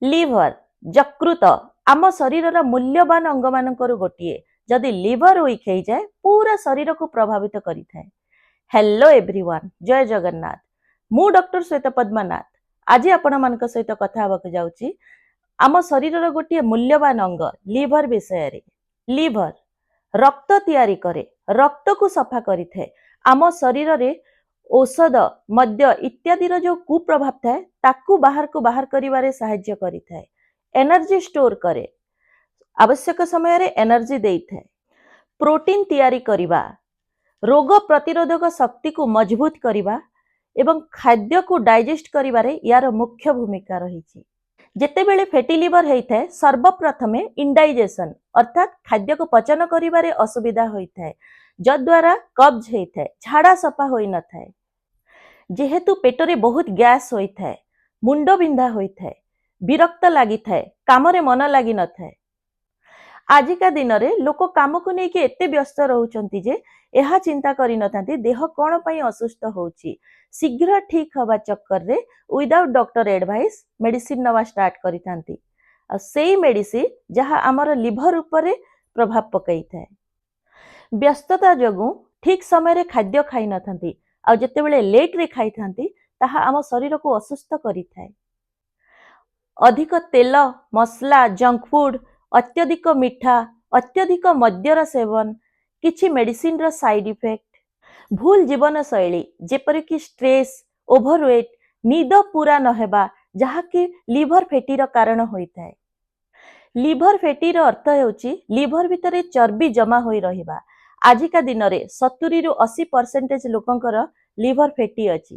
Liver, ଯକୃତ ଆମ ଶରୀରର ମୂଲ୍ୟବାନ ଅଙ୍ଗମାନଙ୍କରୁ ଗୋଟିଏ। ଯଦି ଲିଭର ୱିକ୍ ହେଇଯାଏ, ପୁରା ଶରୀରକୁ ପ୍ରଭାବିତ କରିଥାଏ। ହ୍ୟାଲୋ ଏଭ୍ରିୱାନ୍, ଜୟ ଜଗନ୍ନାଥ। ମୁଁ ଡକ୍ଟର ଶ୍ୱେତ ପଦ୍ମା ନାଥ ଆଜି ଆପଣମାନଙ୍କ ସହିତ କଥା ହେବାକୁ ଯାଉଛି ଆମ ଶରୀରର ଗୋଟିଏ ମୂଲ୍ୟବାନ ଅଙ୍ଗ ଲିଭର ବିଷୟରେ। ଲିଭର ରକ୍ତ ତିଆରି କରେ, ରକ୍ତକୁ ସଫା କରିଥାଏ। ଆମ ଶରୀରରେ ଔଷଧ, ମଦ୍ୟ ଇତ୍ୟାଦିର ଯୋଉ କୁପ୍ରଭାବ ଥାଏ, ତାକୁ ବାହାରକୁ ବାହାର କରିବାରେ ସାହାଯ୍ୟ କରିଥାଏ। ଏନର୍ଜି ଷ୍ଟୋର କରେ, ଆବଶ୍ୟକ ସମୟରେ ଏନର୍ଜି ଦେଇଥାଏ। ପ୍ରୋଟିନ ତିଆରି କରିବା, ରୋଗ ପ୍ରତିରୋଧକ ଶକ୍ତିକୁ ମଜବୁତ କରିବା ଏବଂ ଖାଦ୍ୟକୁ ଡାଇଜେଷ୍ଟ କରିବାରେ ୟାର ମୁଖ୍ୟ ଭୂମିକା ରହିଛି। ଯେତେବେଳେ ଫେଟି ଲିଭର ହେଇଥାଏ, ସର୍ବପ୍ରଥମେ ଇନଡାଇଜେସନ ଅର୍ଥାତ୍ ଖାଦ୍ୟକୁ ପଚନ କରିବାରେ ଅସୁବିଧା ହୋଇଥାଏ, ଯଦ୍ୱାରା କବ୍ଜ ହେଇଥାଏ, ଝାଡ଼ା ସଫା ହୋଇନଥାଏ। ଯେହେତୁ ପେଟରେ ବହୁତ ଗ୍ୟାସ୍ ହୋଇଥାଏ, ମୁଣ୍ଡ ବିନ୍ଧା ହୋଇଥାଏ, ବିରକ୍ତ ଲାଗିଥାଏ, କାମରେ ମନ ଲାଗିନଥାଏ। ଆଜିକା ଦିନରେ ଲୋକ କାମକୁ ନେଇକି ଏତେ ବ୍ୟସ୍ତ ରହୁଛନ୍ତି ଯେ ଏହା ଚିନ୍ତା କରିନଥାନ୍ତି ଦେହ କଣ ପାଇଁ ଅସୁସ୍ଥ ହଉଛି। ଶୀଘ୍ର ଠିକ ହବା ଚକ୍କରରେ ୱିଦାଉଟ୍ ଡକ୍ଟର ଆଡଭାଇସ୍ ମେଡିସିନ ନେବା ଷ୍ଟାର୍ଟ କରିଥାନ୍ତି। ଆଉ ସେଇ ମେଡିସିନ ଯାହା ଆମର ଲିଭର ଉପରେ ପ୍ରଭାବ ପକାଇଥାଏ। ବ୍ୟସ୍ତତା ଯୋଗୁଁ ଠିକ ସମୟରେ ଖାଦ୍ୟ ଖାଇନଥାନ୍ତି, ଆଉ ଯେତେବେଳେ ଲେଟରେ ଖାଇଥାନ୍ତି, ତାହା ଆମ ଶରୀରକୁ ଅସୁସ୍ଥ କରିଥାଏ। ଅଧିକ ତେଲ ମସଲା, ଜଙ୍କ ଫୁଡ, ଅତ୍ୟଧିକ ମିଠା, ଅତ୍ୟଧିକ ମଦ୍ୟର ସେବନ, କିଛି ମେଡିସିନର ସାଇଡ ଇଫେକ୍ଟ, ଭୁଲ ଜୀବନଶୈଳୀ ଯେପରିକି ଷ୍ଟ୍ରେସ୍, ଓଭରୱେଟ୍, ନିଦ ପୁରା ନହେବା, ଯାହାକି ଲିଭର ଫେଟିର କାରଣ ହୋଇଥାଏ। ଲିଭର ଫେଟିର ଅର୍ଥ ହେଉଛି ଲିଭର ଭିତରେ ଚର୍ବି ଜମା ହୋଇ ରହିବା। ଆଜିକା ଦିନରେ 70ରୁ 80 ପରସେଣ୍ଟେଜ ଲୋକଙ୍କର ଲିଭର ଫେଟି ଅଛି।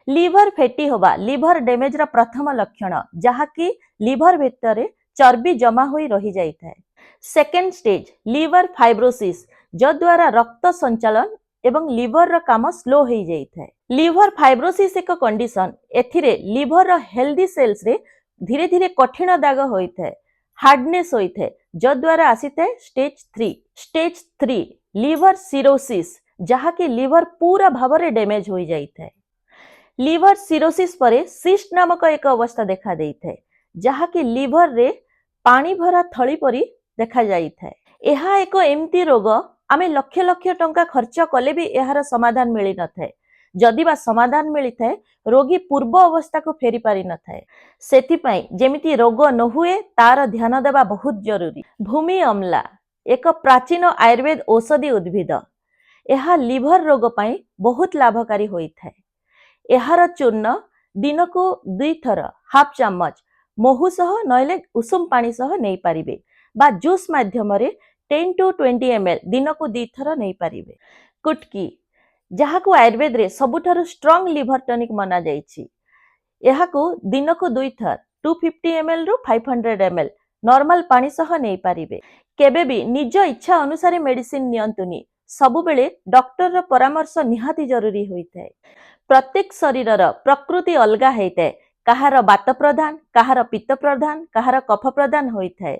ଲିଭର ଫେଟି ହବା ଲିଭର ଡ୍ୟାମେଜର ପ୍ରଥମ ଲକ୍ଷଣ, ଯାହାକି ଲିଭର ଭିତରେ ଚର୍ବି ଜମା ହୋଇ ରହିଯାଇଥାଏ। ସେକେଣ୍ଡ ଷ୍ଟେଜ ଲିଭର ଫାଇବ୍ରୋସିସ୍, ଯଦ୍ୱାରା ରକ୍ତ ସଞ୍ଚାଳନ ଏବଂ ଲିଭରର କାମ ସ୍ଲୋ ହେଇଯାଇଥାଏ। ଲିଭର ଫାଇବ୍ରୋସିସ୍ ଏକ କଣ୍ଡିସନ। ଏଥିରେ ଲିଭରର ହେଲ୍ଦି ସେଲ୍ସରେ ଧୀରେ ଧୀରେ କଠିନ ଦାଗ ହୋଇଥାଏ, ହାର୍ଡନେସ୍ ହୋଇଥାଏ, ଯଦ୍ୱାରା ଆସିଥାଏ ଷ୍ଟେଜ 3। ଷ୍ଟେଜ 3 ଲିଭର ସିରୋସିସ୍, ଯାହାକି ଲିଭର ପୁରା ଭାବରେ ଡ୍ୟାମେଜ ହୋଇଯାଇଥାଏ। ଲିଭର ସିରୋସିସ୍ ପରେ ସିଷ୍ଟ ନାମକ ଏକ ଅବସ୍ଥା ଦେଖା ଦେଇଥାଏ, ଯାହାକି ଲିଭରରେ ପାଣି ଭରା ଥଳି ପରି ଦେଖାଯାଇଥାଏ। ଏହା ଏକ ଏମିତି ରୋଗ, ଆମେ ଲକ୍ଷ ଲକ୍ଷ ଟଙ୍କା ଖର୍ଚ୍ଚ କଲେ ବି ଏହାର ସମାଧାନ ମିଳିନଥାଏ। ଯଦି ବା ସମାଧାନ ମିଳିଥାଏ, ରୋଗୀ ପୂର୍ବ ଅବସ୍ଥାକୁ ଫେରି ପାରିନଥାଏ। ସେଥିପାଇଁ ଯେମିତି ରୋଗ ନ ହୁଏ, ତାର ଧ୍ୟାନ ଦେବା ବହୁତ ଜରୁରୀ। ଭୂମି ଅମ୍ଲା ଏକ ପ୍ରାଚୀନ ଆୟୁର୍ବେଦ ଔଷଧୀ ଉଦ୍ଭିଦ। ଏହା ଲିଭର ରୋଗ ପାଇଁ ବହୁତ ଲାଭକାରୀ ହୋଇଥାଏ। ଏହାର ଚୂର୍ଣ୍ଣ ଦିନକୁ ଦୁଇଥର ହାଫ ଚାମଚ ମହୁ ସହ ନହେଲେ ଉଷୁମ ପାଣି ସହ ନେଇପାରିବେ ବା ଜୁସ୍ ମାଧ୍ୟମରେ 10 ଟୁ 20 ml ଦିନକୁ ଦୁଇଥର ନେଇପାରିବେ। କୁଟକି, ଯାହାକୁ ଆୟୁର୍ବେଦରେ ସବୁଠାରୁ ଷ୍ଟ୍ରଙ୍ଗ ଲିଭର ଟନିକ ମନାଯାଇଛି, ଏହାକୁ ଦିନକୁ ଦୁଇଥର 250 ml ରୁ 500 ml normal ପାଣି ସହ ନେଇପାରିବେ। କେବେ ବି ନିଜ ଇଚ୍ଛା ଅନୁସାରେ ମେଡିସିନ ନିଅନ୍ତୁନି। ସବୁବେଳେ ଡକ୍ଟରର ପରାମର୍ଶ ନିହାତି ଜରୁରୀ ହୋଇଥାଏ। ପ୍ରତ୍ୟେକ ଶରୀରର ପ୍ରକୃତି ଅଲଗା ହେଇଥାଏ। କାହାର ବାତ ପ୍ରଧାନ, କାହାର ପିତ୍ତ ପ୍ରଧାନ, କାହାର କଫ ପ୍ରଧାନ ହୋଇଥାଏ।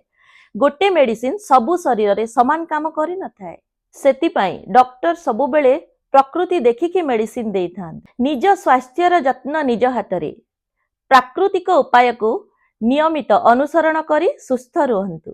ଗୋଟେ ମେଡିସିନ ସବୁ ଶରୀରରେ ସମାନ କାମ କରିନଥାଏ। ସେଥିପାଇଁ ଡକ୍ଟର ସବୁବେଳେ ପ୍ରକୃତି ଦେଖିକି ମେଡିସିନ ଦେଇଥାନ୍ତି। ନିଜ ସ୍ୱାସ୍ଥ୍ୟର ଯତ୍ନ ନିଜ ହାତରେ। ପ୍ରାକୃତିକ ଉପାୟକୁ ନିୟମିତ ଅନୁସରଣ କରି ସୁସ୍ଥ ରୁହନ୍ତୁ।